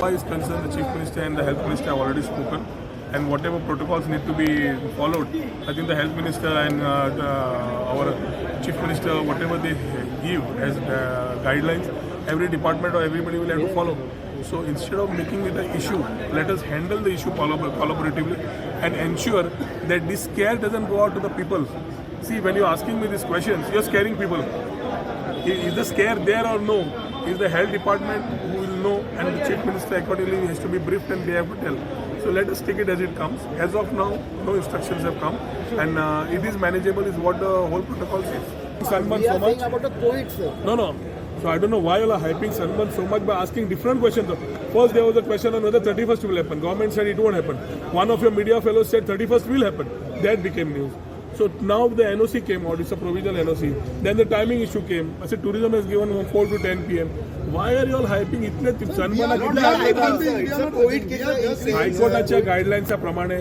Goa is concerned, the Chief Minister and the Health Minister have already spoken, and whatever protocols need to be followed, I think the Health Minister and our Chief Minister, whatever they give as guidelines, every department or everybody will have to follow. So instead of making it an issue, let us handle the issue collaboratively and ensure that this scare doesn't go out to the people. See, when you're asking me these questions, you're scaring people. Is the scare there or no? Is the health department who will know, and the Chief Minister accordingly has to be briefed and they have to tell. So let us take it as it comes. As of now, no instructions have come, and it is manageable, is what the whole protocol says. Sunburn We so are much. Saying about the COVID, sir. No. So I don't know why you are hyping Sunburn so much by asking different questions. First there was a question on whether 31st will happen. Government said it won't happen. One of your media fellows said 31st will happen. That became news. So now the NOC came out. It's a provisional NOC. Then the timing issue came. I said tourism has given from 4 to 10 p.m. Why are you all hyping इतले Sunburn? We are hyping, sir. It's a COVID case increase. हायकोर्टाच्या गायडलायन्सा प्रमाणे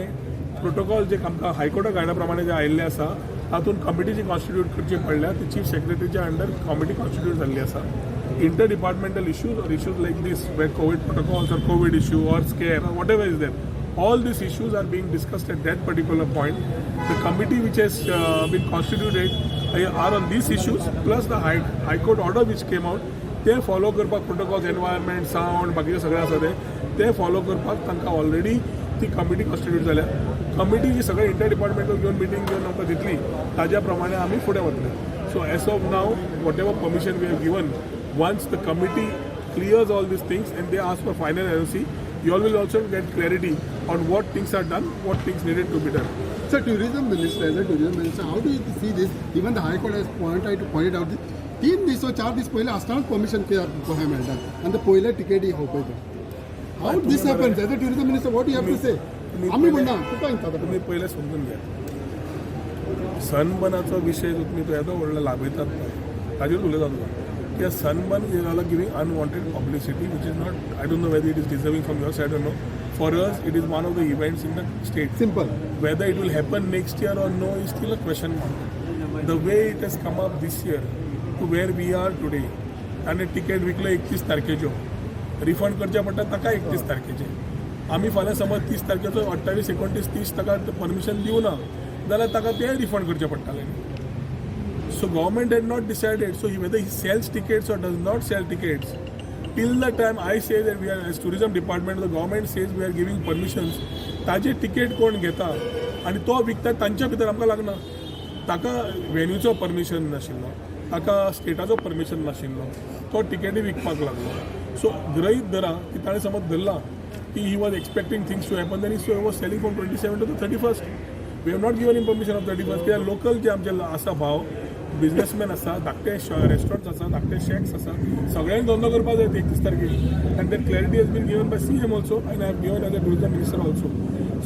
protocol जे आमकां हायकोर्टा गायडा प्रमाणे जे आयिल्ले आसा, तातूंत committee जी constitute करची पडल्या, ती चीफ सेक्रेटरीच्या अंडर कमिटी कॉन्स्टिट्यूट जाल्ली आसा. Inter departmental issues or issues like this, where COVID protocols or COVID issue or scare or whatever is there, all these issues are being discussed at that particular point. The committee which has been constituted are on these issues, plus the High Court order which came out, ते follow करपाक protocols, environment, sound, बाकीचे सगळें आसा ते ते follow करपाक तांकां already ती कमिटी कॉन्स्टिट्यूट जाल्या. कमिटी जी सगळे इंटर डिपार्टमेंटल घेवन मिटींग घेवन आमकां दितली, ताज्या प्रमाणे आमी फुडें वतले. So as of now, whatever permission we have given, once the committee clears all these things and they ask for final NOC, you all will also get clarity on what things are done, what things needed to be done. Sir, tourism minister, as a tourism minister, how do you see this? Even the High Court has pointed out this. 3 दीस वा 4 दीस पयले आसतना permission कशें मेळटा आनी ते पयले टिकेटी हो पळय. How this happens? As a tourism minister, what you have to say? आमी म्हणना, तुका विचारता. तुमी पयलें समजून घ्या, सनबर्नाचो विशय जो तुमी तो येदो व्हडलो लाभयतात पळय, ताजेर उलयता तुका. कित्याक sunburn is all giving unwanted publicity, which is not, I don't know whether it is deserving from your side or no. For us, it is one of the events in the state. Simple. Whether it will happen next year or no is still a question mark. The way it has come up this year to where we are today, ताणें ticket विकले 31 तारखेच्यो, refund करचे पडटा ताका 31 तारखेचे. आमी फाल्यां समज 30 तारखेचो, 28, 29, 30 ताका permission दिवना जाल्यार ताका ते रिफंड करचे पडटाले. So government had not decided. So whether he sells tickets or does not sell tickets, till the time I say that we are, as tourism department, the government says we are giving permissions, ताजे ticket कोण घेता आनी तो विकता तांच्या भितर आमकां लागना. ताका वेन्यूचो परमिशन नाशिल्लो, ताका स्टेटाचो परमिशन नाशिल्लो, तो टिकेटी विकपाक लागलो. सो गृहीत धरा की ताणें समज धरला की he was expecting things to happen, then he was selling from 27 to the 31st. We have not given him permission of 31st, कित्याक लोकल जे आमचे आसा भाव बिझनेसमॅन आसा, धाकटे रेस्टॉरंट्स आसा, धाकटे शॅक्स आसा, सगळ्यांक धंदो करपाक जाय 31 तारखेर. And that clarity has been given by CM also and I have given as a tourism minister also.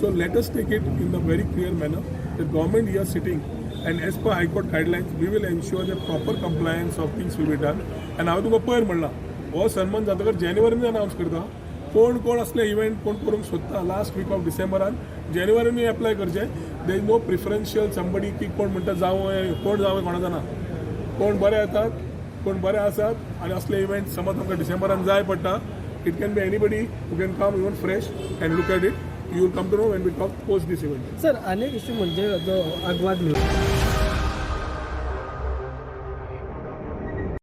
So let us take it in the very clear manner. The government here sitting, and as per High Court guidelines, we will ensure that proper compliance of things will be done. And हांवें तुमकां पयर म्हणलां, हो sunburn जातकर जानेवारीन अनावन्स करता. कोण कोण असले event कोण करूंक सोदता लास्ट वीक ऑफ डिसेंबरान, जानेवारीनूय एप्लाय करचे. There is no preferential somebody की कोण म्हणटा जावं, कोण जावं, कोणाचो ना. कोण बरे येतात, कोण बरे आसात आनी असले इव्हेंट समज आमकां डिसेंबरान जाय पडटा, it can be anybody who can come even fresh and look at it. You will come to know when we talk post this event. Sir, अनेक इश्यू म्हणजे जो आगवाद मिळतो.